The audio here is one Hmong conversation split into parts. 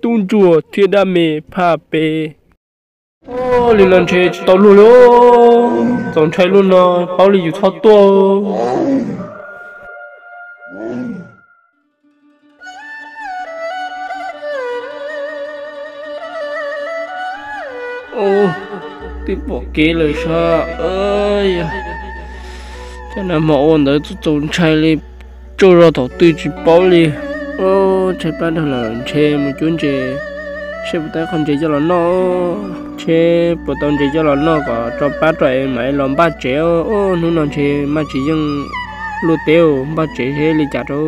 tub ntsuag thiab dab me phaj peb. Li no ntshe tsis tau luag li, txaus ntshai luaj no, paub li yus txhob tuaj. Twb pom kev lawm sav. Cov nag hmo ua ntawd txaus ntshai li, tsaug zog thaum twg tsis paub li. Tshaib plab dhau lawm, ntshe mus cuab ntses seb puas tau qhov ntses coj los noj, seb puas tau ntses coj los noj kom tso pab rau es mam los npaj tsev. Hnub no ntshe maj tsis yeej luaj teb, npaj tsev seb li cas rau.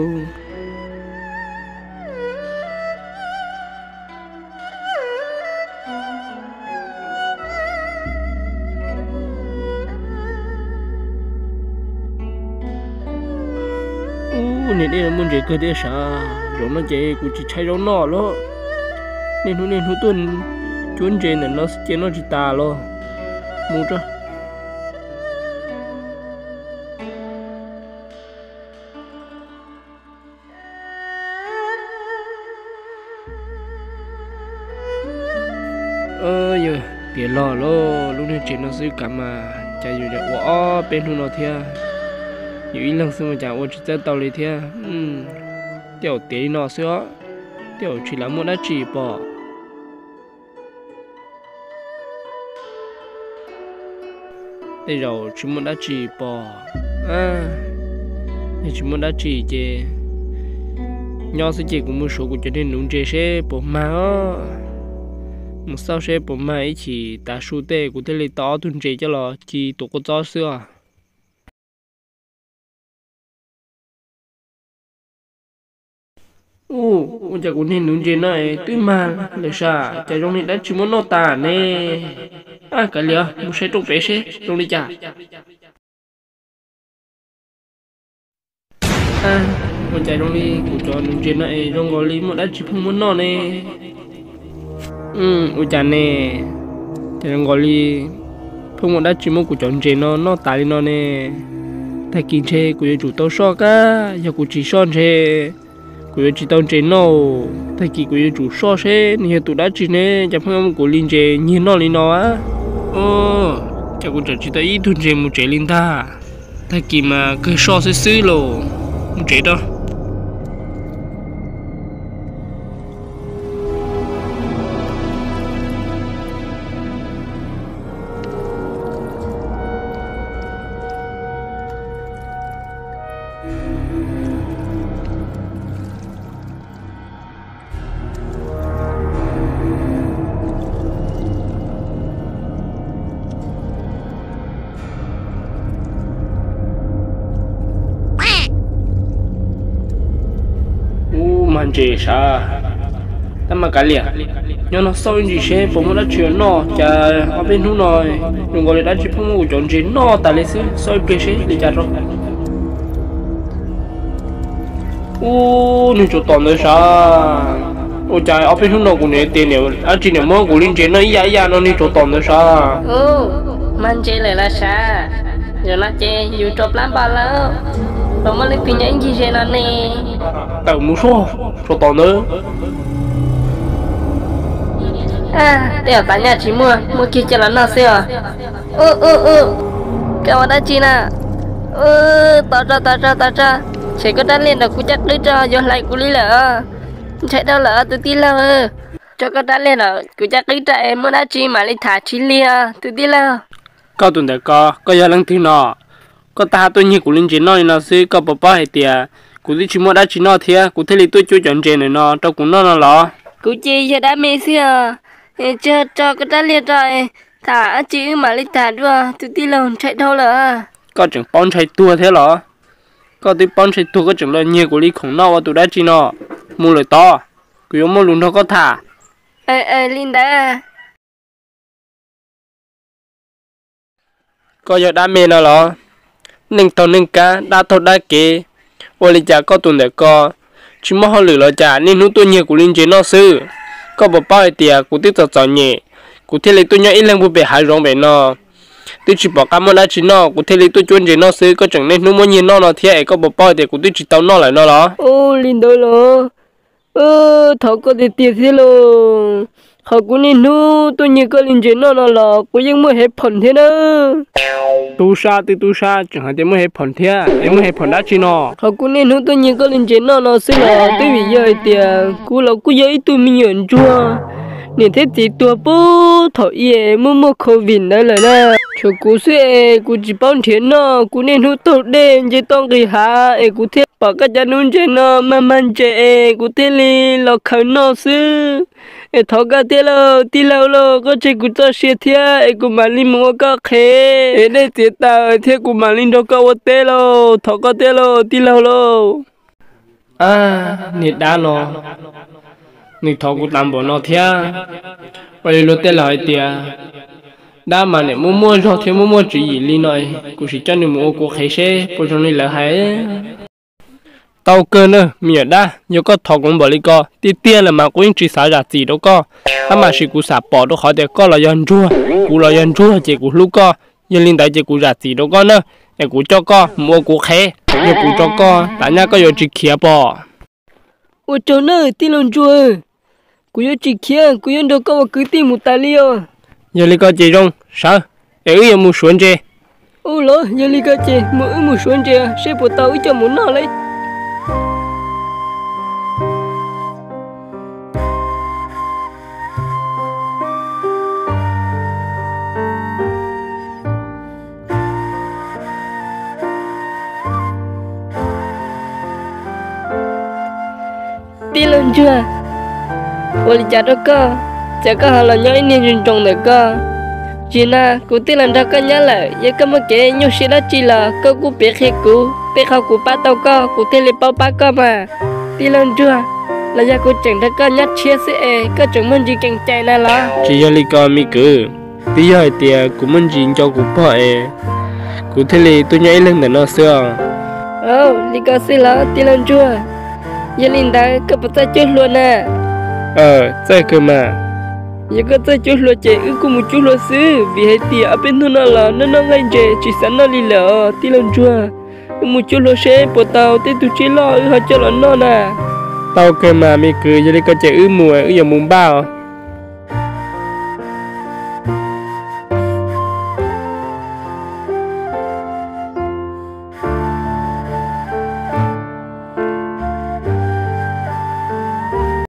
Ub, niag dej no muaj ntses kawg thiab sav. Zaum no ces kuv tsis tshaib zaub noj lawm. Niaj hnub niaj hnub tuaj cuab ntses ntawm no xwb ces noj tsis tas los. Mus tso. Yog tias los lawm, lub niag tsev no xwb kav mas cas yus ua ob peb hnub no thiab. Yus ib leeg xwb mas cas ua tsis txawj tau li thiab. Tej zaum tiav li no xwb os, tej zaum tsis lam muaj dab tsi pom. Tej zaum tsis muaj dab tsi pom. Yog tsis muaj dab tsi ces nyob xwb ces kuv mus suav kuv cov niag nuv ntses seb puas mag os. Mus xauj seb puas mag ib chim tav su tej kuv thiaj li tau ob tug ntses coj los ci tus kua txob xwb os. Ua cas kuv niag nuv ntses no es twb mag lawm sav, cas zoo li dab tsi muab noj tas ne? Kav liam, mus saib rooj pem seb zoo li cas. Ua cas zoo li kuv cov nuv ntses no es zoo nkaus li muaj dab tsi pheej muab noj ne? Ua cas ne? Cas zoo nkaus li pheej muaj dab tsi muab kuv cov ntses no noj tas li no ne? Tag kis ntshe kuv yuav tsum tau soj kab, yog kuv tsis soj ntshe kuv yuav tsis tau ntses noj. Tag kis kuv yuav tsum soj seb nws yog tus dab tsi ne, cas pheej muab kuv li ntses nyiag noj li no. Cas kuv tseem tsis tau ib tug ntses mus tsev li ntag. Tag kis mas kawg soj xwb xwb los mus tsev rau. Ub, mag ntses sav. Tab mas kav liam, nyob no xauj ib ntsis seb puas muaj dab tsi noj, cas ob peb hnub no zoo nkaus li dab tsi pheej muab kuv cov ntses noj tas li xwb, xauj ib pliag seb li cas rau. Ub, niag tsov tom ntawd sav. Ua cas ob peb hnub no kuv niam tias niam dab tsi niam muab kuv li ntses noj ib yam ib yam no niag tsov tom ntawd sav. Mag ntses lawm los sav. Zaum no ces yus tsov plab npog lawm. Los muaj leej twg nyob ib ncig ze no ne? Tawm mus soj, tsov tom ntawd. Tej zaum tav nyaj tsis muaj, muab kiag coj los noj xwb os. Ub ub ub, koj ua dab tsi na? Ub, tos tso tos tso tos tso, tshem koj rab liag ntawm kuv caj qwb tso, yuav hlais kuv li lawm. Ntshai dhau lawm tus tij laug. Tso koj rab liag ntawm kuv caj qwb tso es muaj dab tsi mam li tham tsis lig os tus tij laug. Koj tus ntawm ko, koj yog leej twg no? Koj tab tuaj nyiag kuv li ntses noj li no xwb, koj puas paub hais tias kuv twb tsis muaj dab tsi noj thiab kuv thiaj li tuaj cuab cov ntses ntawm no rau kuv noj no los? Kuv ces yog dab me xwb os, tso koj rab liag tso, tham dab tsi wb mam li tham dua tus tij laug, ntshai dhau lawm. Koj tseem paub ntshai tuag thiab los? Koj twb paub ntshai tuag koj tseem los nyiag kuv li khoom noj ua tus dab tsi no? Mus lawm tod, kuv yuav muaj lus nrog koj tham. Li ntawd. Koj yog dab me no los? Neeg taug neeg kab, dab taug dab kev, ua li cas koj tus ntawm ko tsis muaj hauj lwm los cas niaj hnub tuaj nyiag kuv li ntses noj xwb? Koj puas paub hais tias kuv twb txom txom nyem, kuv thiaj li tuaj nyob ib leeg puag pem hav zoov pem no, twb tsis pom qab muaj dab tsi noj, kuv thiaj li tuaj cuab ntses noj xwb, koj tseem niaj hnub muab nyiag noj no thiab es koj puas paub hais tias kuv twb tsis tau noj lawm no los? Ub, li ntawd los? Thov koj tiag tiag thiab lauj, qhov kuv niaj hnub tuaj nyiag koj li ntses noj no los kuv yeej muaj hev phom thiab na. Tub sab twb tub sab tseem hais tias muaj hev phom thiab, es muaj hev phom dab tsi no? Qhov kuv niaj hnub tuaj nyiag koj li ntses noj no xwb los twb vim yog hais tias kuv los kuj yog ib tug me nyuam ntsuag, niam thiab txiv tuag puag thaum ub es muaj muaj covid ntawd lawm na. Tshuav kuv xwb es kuv tsis paub nrhiav noj, kuv niaj hnub taug dej nce toj nqis hav es kuv thiaj pom koj cov hnub ntses no mag mag ntses es kuv thiaj li los khaws noj xwb. Es thov koj thiab lauj tij laug lauj, koj tseg kuv txoj sia thiab es kuv mam li mus ua koj qhev, es dej txiav taws thiab kuv mam li nrog koj ua teb lauj, thov koj thiab lauj tij laug lauj. Niag dab no, nws thov kuv tas npaum no thiab. Ua li luag tej laus hais tias, dab mas niam muaj muaj zog thiab muaj muaj tswv yim li no, kuv sim coj nws mus ua kuv qhev seb puas zoo li lawv hais. Tau kawg na me nyuam dab, yog koj thov kuv npaum li ko tiag tiag lawm mas kuv yeej tsis xav zam txim rau koj. Tab mas sis kuv xam pom rau qhov tias koj los yog ntsuag, kuv los yog ntsuag ces kuv hlub koj. Yog li ntawd ces kuv zam txim rau koj na, es kuv coj koj mus ua kuv qhev. Yog kuv tso koj tas nyaj koj yuav tsis khiav pom? Ua tsaug nawb tij laug ntsuag, kuv yuav tsis khiav, kuv yuav nrog koj ua kwv tij mus tas li os. Yog li ko ces zoo, sawv, es wb yuav mus suav ntses. Ua los yog li ko ces mus wb mus suav ntses seb puas tau wb coj mus noj li. Tij laug ntsuag, ua li cas rau koj, cas koj ho los nyob ib niag ntsoo ntsoo ntawm koj? Tsis na, kuv twb los nrog koj nyob lawm, yog koj muaj kev nyuaj siab dab tsi los koj kuj piav qhia kuv, tej qhov kuv pab tau koj kuv thiaj li paub pab koj mas. Tij laug ntsuag, los yog kuv tseem nrog koj nyob tshiab xwb es koj tseem muaj ntsis keev cai na los? Tsis yog li ko me kwv, twb yog hais tias kuv muaj ntsis nco kuv pog es kuv thiaj li tuaj nyob ib leeg ntawm no xwb os. Li ko xwb los tij laug ntsuag, yog li ntawd koj puas txawj cuab hlua na? Txawj kawg mas. Yog koj txawj cuab hlua ces wb kuj mus cuab hlua xwb, vim hais tias ob peb hnub no los noj noj nqaij ntses tsis xav noj li lawm os tij laug ntsuag. Wb mus cuab hlua seb puas tau tej tug tsiaj loj wb ho coj los noj na. Tau kawg mas me kwv, yog li ko ces wb mus, wb yuav mus npaj os.